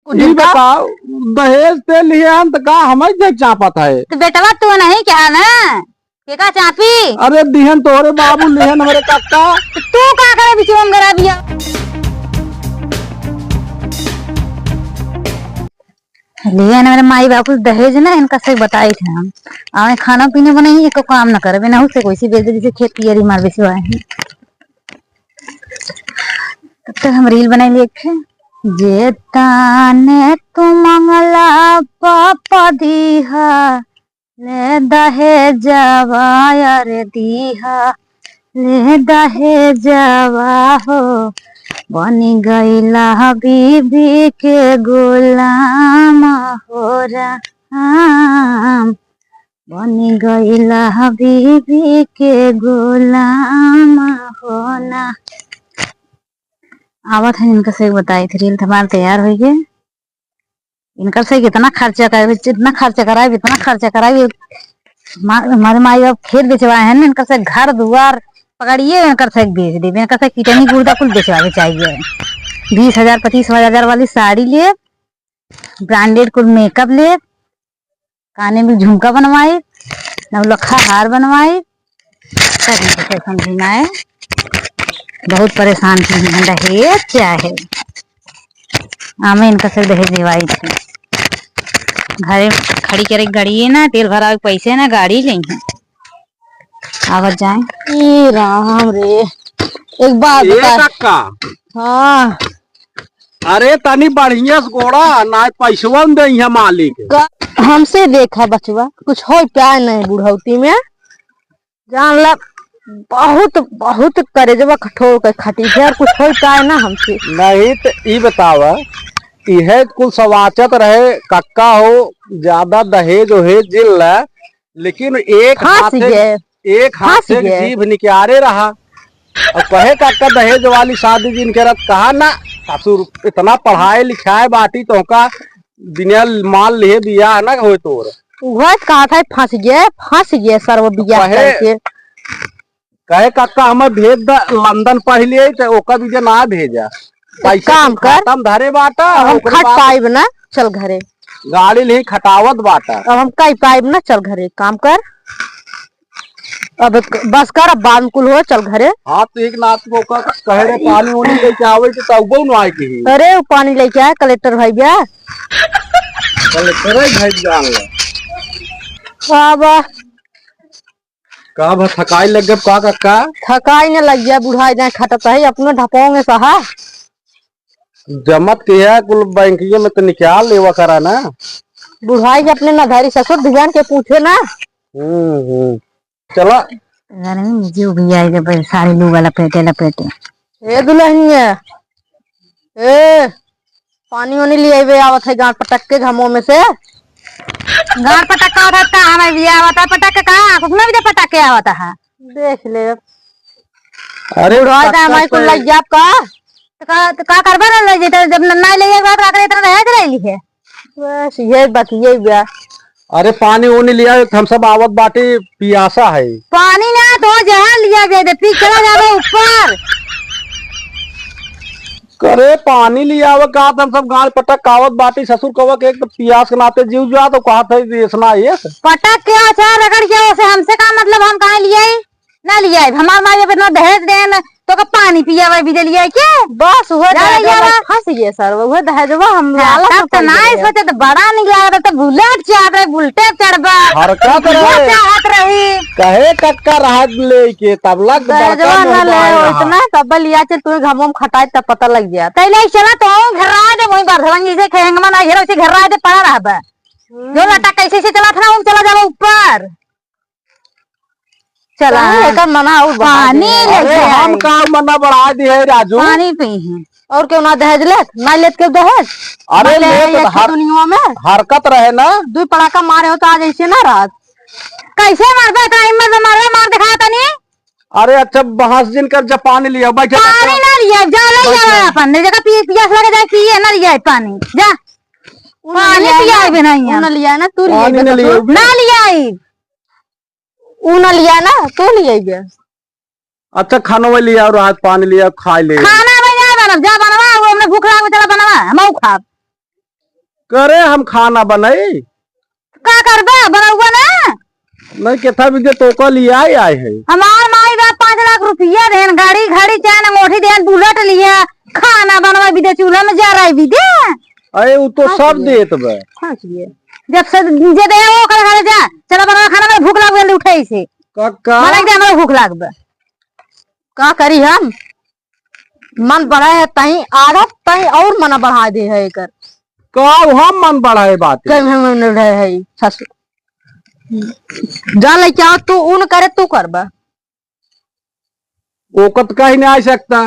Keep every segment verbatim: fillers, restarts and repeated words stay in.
ई बताओ, दहेज ते लिहे हन त का हमइ के चापत है? तो बेटवा तू नहीं क्या ना? के का चापी? अरे दिहन तोहरे बाबू, लिहन हमरे काका। तो तू का करे बिचवा में गरा बिया? लिहन हमरे माई बाबू दहेज ना, इनका से बताई थे हम। आवे खाना पीना बनाई, एको काम ना करे, बिना उससे कोई सी बेइज्जती से खेत किया री मार बेचवा है। तब तक हम reel बनाई लिए थे। जे ताने तू मंगला पापा दीहा, ले दहेजवा अरे दीहा, ले दहेजवा हो, बनी गईला बीबी के गुलाम हो राम, बनी गईला बीबी के गुलाम हो ना। आवत है इनका से बताई थे, reel हमार तैयार होइगे। इनकर से कितना खर्चा कराए, जितना खर्चा कराए, इतना खर्चा कराए। मा-, हमारे माई बाप खेत बेचवाए हैं ना, इनकर से घर दुआर पकड़िए, इनकर से बेच देबे, इनकर से किडनी गुर्दा कुल बेचवावे चाहिए। बीस हजार, पच्चीस हजार वाली साड़ी ले, branded कुल makeup ले, काने में झुमका बनवाई, नौलखा हार बनवाई, तब इनके से समझी माए बहुत परेशान थी हैं, दहेज क्या है? हमें इनका से दहेज देवाई थी। घरे खड़ी करे गाड़ी है ना, तेल भरावे के पैसे ना, गाड़ी लेई हैं। आवत जाए। ए राम रे, एक बात ए बता। कक्का। हाँ। अरे तनी बढ़िया से गोड़ा, ना पैसवा न दे यहाँ मालिक। का-, हमसे देखा बचवा, कुछ हो पाए नहीं बुढ़ौती में। जान ला, बहुत, बहुत करेजवा कठोर के खटी है, और कुछ हो पाए ना हमसे। नहीं तो ई बतावा, इहे कुल सवाचत रहे, कक्का हो, ज्यादा दहेज ओहेज जिन ला, लेकिन एक फंस हाथे, गए। एक हाथ फंस से गए। जीभ निकारे रहा। अब कहे काका दहेज वाली शादी जिन करत, कहा ना ससुर इतना पढ़ाए लिखाए बाटी तोहका बिना माल लिहे बियाह ना होए तोर। उहे कहत है फंस गए, फंस गए सर्व बियाह कहे करके। कहे काका हमें भेज द लंदन पढ़ लिए तो ओकर बीजे ना भेजा। एक पैसा काम तू कर, खाता में धरे बाटा, अब हम ओकरे खट बाद पाइब ना, चल घरे। गाड़ी ले खटावत बाटा। अब हम कई पाइब ना, चल घरे, काम कर। अब क-, बस कर, अब बाद में कुल हो, चल घरे। हाँ, तो एक नाथ को का कहे रे, पानी वानी लेके आवे के, तब बोल ना आए के ही। अरे, वो पानी लेके आए, कलेक्टर भाई बा। कलेक्टर है भाई, जान ले। बाबा। का बा, थकाई लग गब का, का, का? थकाई न लग गया, बुढ़ाई जाए खटत है, अपनो ढपोंगे सहा। जमत के है, कुल बैंकिये में तो निकाल लेवा करा ना। बुढ़ाई के अपने ना धरी, ससुर धियान के पूछे ना। हम्म, हम्म। चला। गर्मी में जीव भी आई जब साड़ी लूगा लपेटे लपेटे। ए दुल्हनिया, ए, पानी वानी ले आइबे, आवत है गांठ पटक के घमो में से। गांठ पटक का आवत है, का हमें भी आवत है पटक के, का कुछ ना भी पटक के आवत है। देख ले। अरे बुढ़वा का पटक हमारे कुल पे लग जाब का? तो का, तो का करबा ना ले जेते, जब न-, ना ले एक बात रख रहे, इतना रह के रह ली है। बस यही बात, यही बा। अरे पानी ओनी लिया, हम सब आवत बाटी, पियासा है। पानी ना तो जहर लिया दे दे, पी चला जावे ऊपर। करे पानी लिया आवे का, हम सब गांठ पटक कावत बाटी, ससुर कवा के एक तो पियास के नाते जीव जुआ, तो कहा था ये सुना ये। पटक के अच्छा रगड़ के, उसे हमसे का मतलब, हम कहाँ लिए? ना लियाइब, हमार माई बाप इतना दहेज देन, तो का पानी पियावे भी दे लिया के? बस उहे जा दहेजवा लियावा। फंस गए सर, उहे दहेजवा हम हाँ, लालच तब तो में ना पड़ गए। सोचे तो बड़ा निक लागत, तो बुलेट चाहत रहे, बुलेटे चढ़बा। हरकत बुलेट रहे। चाहत रही। कहे कक्का रहत लेके, तब लग दहेजवा बड़का ना मुंह ले, बाई रहा। इतना तब लिया चल, तू घमो में खटाई तब पता लग गया। तैले चला तो घर रहा दे, वही बरधवन जी से खेंग में ना घेरो, उसे घर रहा दे, पड़ा रहबा। हम्म। जो लटा कैसे से चला था ना, वो चला जावा ऊपर। चला। काहे एकर मना और बढ़ा पानी दे? ले अरे, के हम आई। का मना बढ़ा दी है, राजू? पानी पी हैं। और क्यों ना दहेज लेत? ना लेत क्यों दहेज? अरे, मत ले लेत आई, एक हर-, दुनिया में। हरकत रहे ना। दुई पड़ाका मारे हो तो आज ऐसे ना रहत। कैसे मारबे? इतना हिम्मत से मारबे, मार दिखा तनी। अरे, अच्छा, बहस जिन कर, जा पानी लिया, बैठे पानी बैठे। ना लिया, जा ले बैठे। लिया अपन, जगह पी-, पियास लगे जाए, पिए ना लिया पानी, जा। उ ना पानी लिया पियाए ना, भी नहीं उ है। ना लिया ना, तू लिया पानी ना लिया। ना लिया। ऊ ना लिया ना, तू लिया बे। अच्छा, खाना वही लिया और आज पानी लिया, खा ले। खाना में ना बनब, जा बनवा, वो हमने भूख लागल, चला बनवा, हम खाब। करे हम खाना बनाई। का करबा, बनउबा ना? नहीं, केथा बिदे तोका लियाए आए है। हमार माई बाप पाँच लाख रुपया देन, गाड़ी, घड़ी, चैन, अंगूठी देन, बुलेट लिया, खाना बनवा बिदे, चूल्हा में जराई बिदे। अरे, उ तो हाँ, सब ये। देत बा। हाँ, ये। जब से जे दे, वो कर घरे जा, चला बनवा खाना, में भूख लाग गइल, उठे से। काका। मने के हमरा भूख लाग बा। का करी हम? मन बढ़ा है तई आदत तई और मन बढ़ा दे है एकर। का हम मन बढ़ाए बात है? कहीं हम मन बढ़ाए है ससुर। जा ले क्या तू उन करे तू करबा। ओकत कहीं नहीं आ सकता।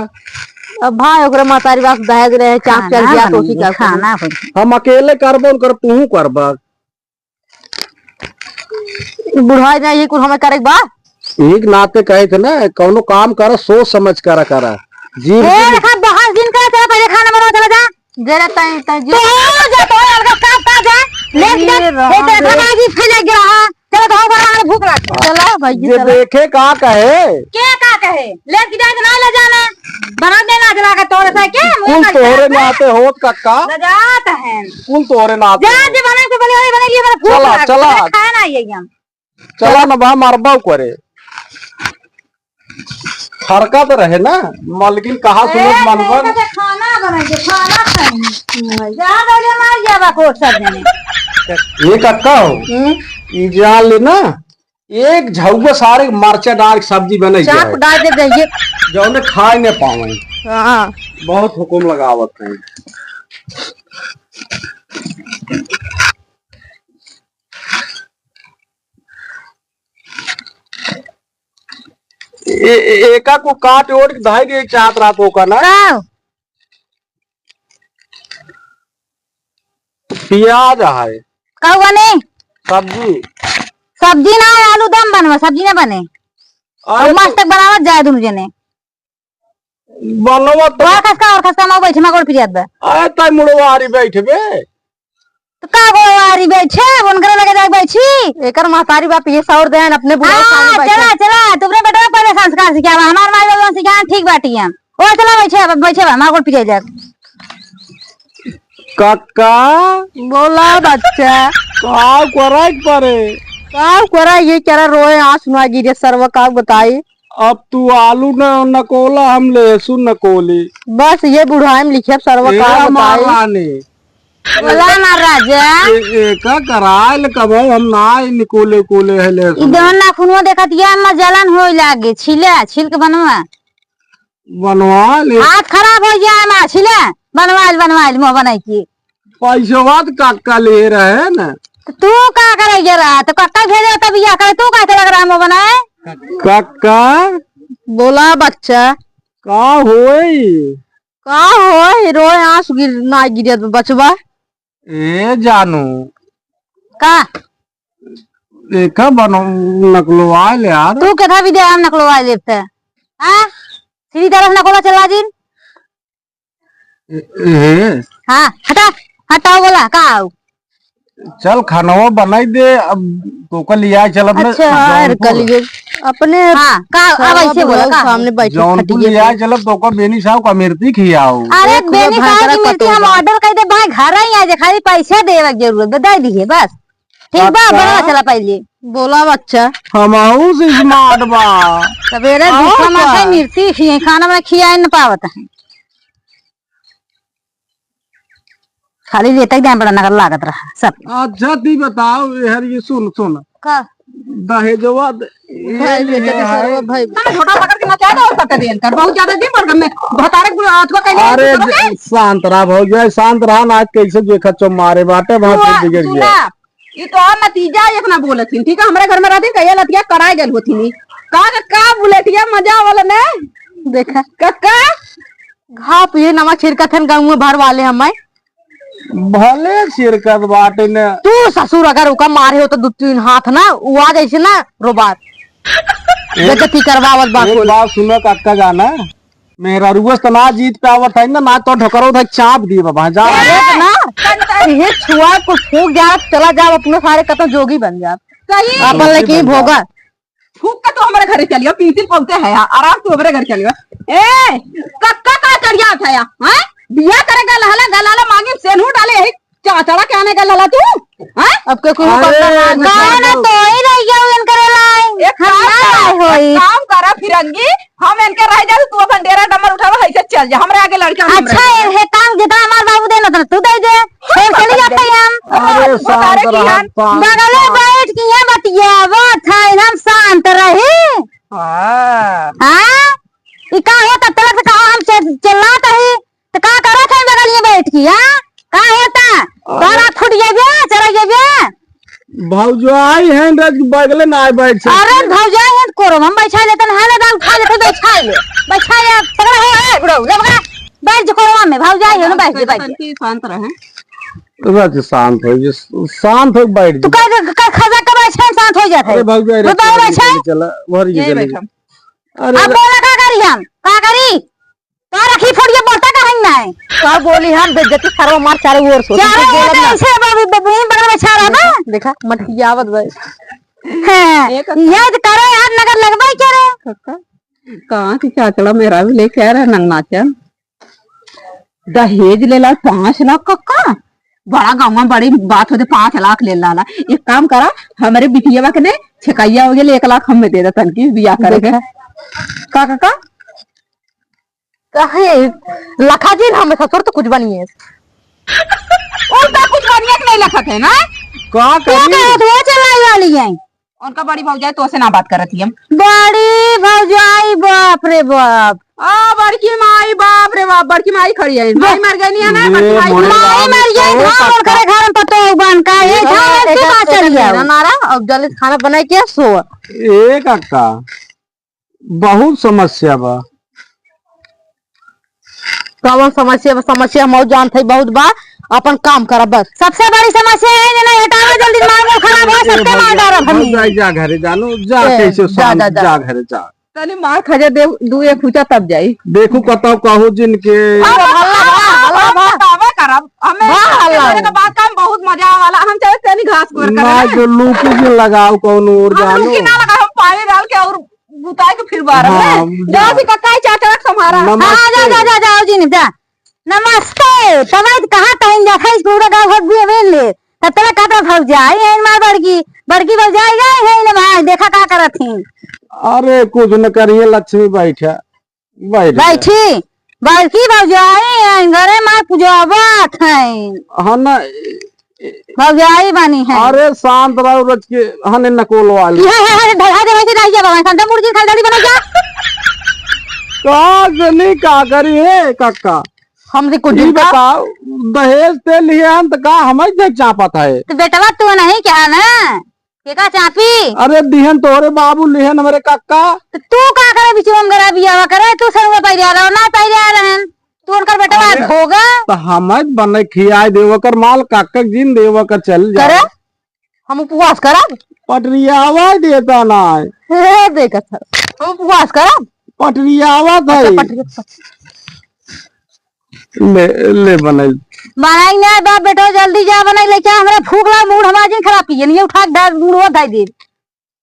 अब भाई ओकरे महतारी बाप दहेज रहे, चाप चल खाना गया तो बनेगी, उसी का खाना बनेगी। हम अकेले करबो न करब, तू करबा। बुढ़ाई ना, ये कुल हमें करे के बा। एक नाते कहे थे ना, कौनो काम करा, सोच समझ करा, करा। जी, ए, जी। देखा, बहुत दिन का चला, पहले खाना बनाओ, चला जा। जरा तई, तई जी। तो जा, तो अलग का, का जा? ले ये जा, राम ये देखा रे। ना जी, फैले गया है। चला, तो हमारा भूख लग गया। चला, भाई जी, ये चला। देखे का कहे? के का कहे? ले के जाए तो ना ले जाना। बना दे लाज लागा तोरे से के? मुँह कुल कर तोहरे जा। नाते होत कक्का। लजात है। कुल तोहरे नाते जा, होत। जे बने के बोले, वही बने लिए, मेरा भूख चला, लगा। चला। खाए ना ये हम। चला ना बा, मरबा करे। हरकत रहे ना, मलकिन कहा सुनत ए, मनबन। बेटा, खाना बनाइए, खाना खाएंगे। जा, बेटा, मार जाबा को सब जने। ये कक्का हो? हम्म। ई जान ले ना, एक झउआ सारे के मरचा डाल के सब्जी बनई चाप जाए। डाल दे जाइए। जौने खाए न पावे। हाँ। बहुत हुकुम लगावत है। ए-, ए-, एका को काट ओट के धाई दे चाहत रहा तो का ना? का? प्याज है। का बने? सब्जी। सब्जी ना, आलू दम बनवा, सब्जी ना बने। अरे अब तो मस्त बनावत जाए दुनू जने। बनवा तो और खसका, और खसका ना बैठे, मगोड़ पिरियात बा। अरे ताई मुड़वारी बैठबे। तो का गोवारी बैठे, उनकरे लगे जाके बैठी। एकर महतारी बाप ये सौर देहन अपने बुढ़ाऊ हाँ, सामने बैठे। चला, चला, तुमरे बेटवा पहले संस्कार सिखावा, हमार माई बाबा सिखाए ठीक बाटी हम। ओ चला बैठे, अब बैठे बा, मार गोड़ पिटाई जाए। काका। बोला बच्चा। का करे के परे? का करे, ये क्या रोए, आँसू ना गिरे, सरवा का बताई। अब तू आलू न, नकोला, हम लहसुन नकोली। बस ये बुढ़ाई में लिखे, अब सरवा ए का बताई। महारानी। बोला ना राजा। ए-, एका कराइल कबो हम ना निकोले कोले है ले ई सुन। जवन नाखूनो देखत या मा जलन होई लागे, छिले, छिल के बनवा। बनवा ले। हाथ खराब हो जाए मा, छिले, बनवाइल, बनवाइल, मुँह बनाई के। पैसवा तो काका ले रहे न। तो तू का करे ये रहा? तो काका भेजे तब यह करे, तू का लग रहा मुँह बनाए? काका। बोला बच्चा। का होई? का हो, हीरो आँसू गिर, ना गिरत बचवा। ए जानू। का? देखा बनो, नकलवा ले यार। तू केथा भी दे, हम नकलवा लेते। हाँ? सीधी तरफ नकलवा चला जिन। ए, ए। हाँ, हटा, हटाओ बोला, का आओ? चल खानवा बनाई दे, अब तोका लियाए चलब न अच्छा, अरे जौनपुर। कलियुग। अपने हाँ, का, अब सारा ऐसे बोला, बुढ़ऊ का? सामने बैठ के जौनपुर खटिए लियाए पे। चलब तोका बेनी साहब का मिर्ची खियाओ। अरे एक किलो बेनी साहब भैंसरा की मिर्ची हम कटोरा। Order कर दे, भाई घर ही आ जा, खाली पैसा देवे के जरूरत बा, दे दिए बस। ठीक बा, अच्छा। बड़ा चला पहले। बोला बच्चा। हम आऊ से smart बा। सवेरे और भूखा मर का? गए, मिर्ची खिए, खाना में खियाए न पावत है। खाली लेते ही जाए बड़ा नगर लागत रहा सब। अच्छा, ती बताओ, ए हर ये सुन, सुन। का? दहेजवा द-, ये भाई, ले बेटा के है। सरवा भाई। ना, झोटा पकड़ के नचा दो, और पकड़ दियन कर। बहुत ज्यादा दिन भर में भतारे को हाथ को कहीं अरे, नहीं ज-, शांत रहा भौजी, शांत रहा ना, आज कैसे देखा चो मारे बाटे, वहाँ पे बिगड़ गया। सुना, ये तो और नतीजा एक ना बोलत हिन, ठीक है? हमारे घर में रहती कहिया लतिया कराए गल होती नहीं। का, का, का बुलेटिया मजा वाला ने? देखा। का, का? घाप ये नमक छिड़कत हन गाँव में भर वाले हमें। भले छिड़कत बाटे न। तू ससुर अगर ओका मारे हो तो दू तीन हाथ ना, उ आ जैसे ना रोबात। एक, बेइज्जती करवावत बा एक कुल। बात सुनो काका जाना, मेहरारुआ से तो ना जीत पावत है ना, ना तो ढोकरो उधर चाप दिए बाबा, जा। अरे ना, ये छुआ को फूक जा, चला जा, अपने सारे कतौ जोगी बन जा। सही। अपन लेके जोगी बन जा। भोगा। फूक के तू हमरे घरे चलियो, पीसिल पौते है, आराम तू हमरे घर चलियो। ए, कक्का का करिया उठाया, हैं? बिया करे गल हला, गल हला मांगे सेनू डाले, यही चाचड़ा के आने का लला तू? हाँ? अब के कोई अरे, बंदा ना मैं कौन है? तो ही रह गया, उन करे लाई। एक हम काम ना कर, लाए होई। एक काम करा फिरंगी, हम इनके रह जाए, तू अपन डेरा डमर उठावा, है से चल जा, हमरे आगे लड़का हमरे अच्छा, आगे। ये काम जितना हमार बाबू देना था, तू दे दे। हम फिर चली जाते हैं हम। अरे, शांत बतारे रहा, कियान। शांत। बगले बैठ के ये बतियावत है, हम शांत रही। हाँ। हाँ? ई का होता, तलक से कहा हम चल-, चिल्लात ही। त का करत है बगलिए बैठ के, हाँ? का होता? अरे। तोरा फुट जेबे, चला जेबे। भौजाई है, रज बगले ना आए बैठ सकते। अरे भौजाई है, कोरवा में बैठा लेते ना, है ना, उठा लेते, बैठा ले। बैठा ले, पकड़ा है, है, बुढ़ऊ, ले पकड़ा। बैठ जो कोरवा में, भौजाई है ना, बैठ जे, बैठ जे। तनकी शांत रहे। रज शांत हो जे, शांत हो बैठ तू जे। का, का, का खजा का बैठ, शांत हो जात है। अरे भौजाई रे, वो बैठ, चला, बैठ, चला, वहर ये ये चला। बैठम। अरे अब रे। बोला का करी हम? का करी? का रखी फोड़िया बोलता का है ना? का बोली हम बेइज्जती सरवा मार चारों ओर से। चारों कुछ ओर बोलब से ना। ऐसे अब अभी बबुई बगल में छा रहा बा। देखा, देखा, मटकियावत बा। हाँ, एक ये तो करे यार नगर लगवाई क्या रे? कक्का, कहाँ की चाचड़ा मेरा भी लेके आ रहा नंगनाचन। दहेज ले ला पाँच लाख कक्का। बड़ा गाँव में बड़ी बात होते, पाँच लाख ले लाला। एक काम करा, हमरे बिटिया के ने छेकैया हो गेल, एक लाख हमें दे दे तनकी बियाह करे के। देखा। का कक्का? काहे लखा जी ना, हम ससुर तो कुछ बनिए। उनका कुछ बनिए के नहीं लखत है ना? का तू करी? तो वो चलाई वाली है। उनका बड़ी भौजाई तो से ना बात करत ही हम। बड़ी भौजाई, बाप रे बाप। आ, बड़की माई, बाप रे बाप, बड़की माई खड़ी है। माई मर गई नहीं है ना, ये बड़की माई मोरे खड़ी है। माई राम, मर गई, तो धान का उनकरे घर में पतो बन का, ये एक धान एक तू एक बात एक चल एक गया। महीना ना रहा, अब जल्दी खाना बनाई के सो। ए काका, बहुत समस्या बा। कवन समस्या बा? समस्या हम जानत हई बहुत बा, अपन काम करा बस। सबसे बड़ी समस्या है जे नहीं हटावा जल्दी, दिमाग में खराब है, ए सबके मार भौजा, डारब हम। भौजा, जा घरे जानो, जा ए, कैसे जा, शांत, जा, जा। जा घरे जा। तनी मार खा जा दे, दू एक हुचा तब जाई। देखू कतौ कहू जिनके। अब हल्ला बा, हल्ला बा। बतावे करब, हमें बा हल्ला। तेरे के बात का हम बहुत मजा आवे वाला, हम चले तनी घास गोर करे ना। जो लूकी के लगाओ कौन और हम जानो। लूकी ना लगाओ, हम पानी डाल के और बुताई के फिर बारह हाँ, में। जा। जा भी कक्का चाचा रख संभारा। नमस्ते। हाँ, जा, जा, जा, जाओ जी, जा। नमस्ते। तब आज कहाँ तहीं देखा इस पूरा गाँव भर भी अबे ले। तब तक कहता भौजाई है मार बड़की, बड़की भौजाई गई है ले भाई, देखा का करत ही। अरे कुछ न करिए, लक्ष्मी बैठा, बैठ जा। बैठी, बड़की भौजाई है, घरे मार पूजावत है। हाँ ना, भौजाई बनी है। अरे शांत रहो, रच के हने नकोल वाली। ये है, है, है, ढला दे, वैसे रह जा बाबा, संता मुर्गी खाई दाढ़ी बना जा। का जनी का करी है काका? हमसे कुछ ई दिन का बताओ, दहेज ते लिए हन त का हमइ से चापत है? तो बेटवा तू नहीं क्या ना? के का चापी? अरे दिहन तोहरे बाबू लिहन हमरे काका। तो तू का करे बिचवा में गरा बियावा करे, तू सरुआ पैदा रहो ना पैदा रहन। तू उनकर बेटवा अरे, भोगा। त हमइ बने खियाए देव कर माल, काका जिन देव कर चल जा। करे? हम उपवास करब? पटरियावा देता ना है। हे, देखत है। हम उपवास करब? पटरियावा अच्छा, है। पटरिया। ले, ले बनाई। बनाई ना बाप बेटो, जल्दी जा बनाई, लेके आ, हमरा भूख लगा, मूड हमार जिन खराब कीजिए, नहीं उठा के डाल, मूड वो धाई दे।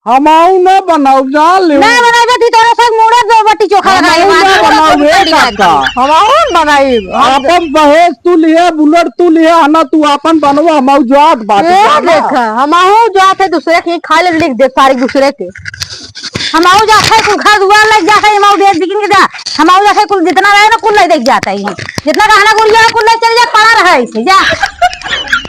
हम आऊ ना बनाऊ, जा ले। ना बनाई बा, तू तोरा सब मूड दो बट्टी चोखा लगा, हमार हमार ना मूड बनाऊ, बट्टी ए लगा काका। दी। हम आऊ बनाई। अपन दहेज तू लिहे, बुलेट तू लिहे, है ना, तू अपन बनवा, हम आऊ जात बात ए, जाना। देखा, हम आऊ जात है दूसरे के, खा ले, लिख दे सारे दूसरे के। हम आऊ जात है, कुल घर दुआर लग जात है, हम आऊ दे बिकिन के जा। हम आऊ जात है, कुल जितना रहे ना, कुल ले देख जात है। जितना गहना गुड़िया है, कुल ले चल जा, पड़ा रहा है इसे, जा।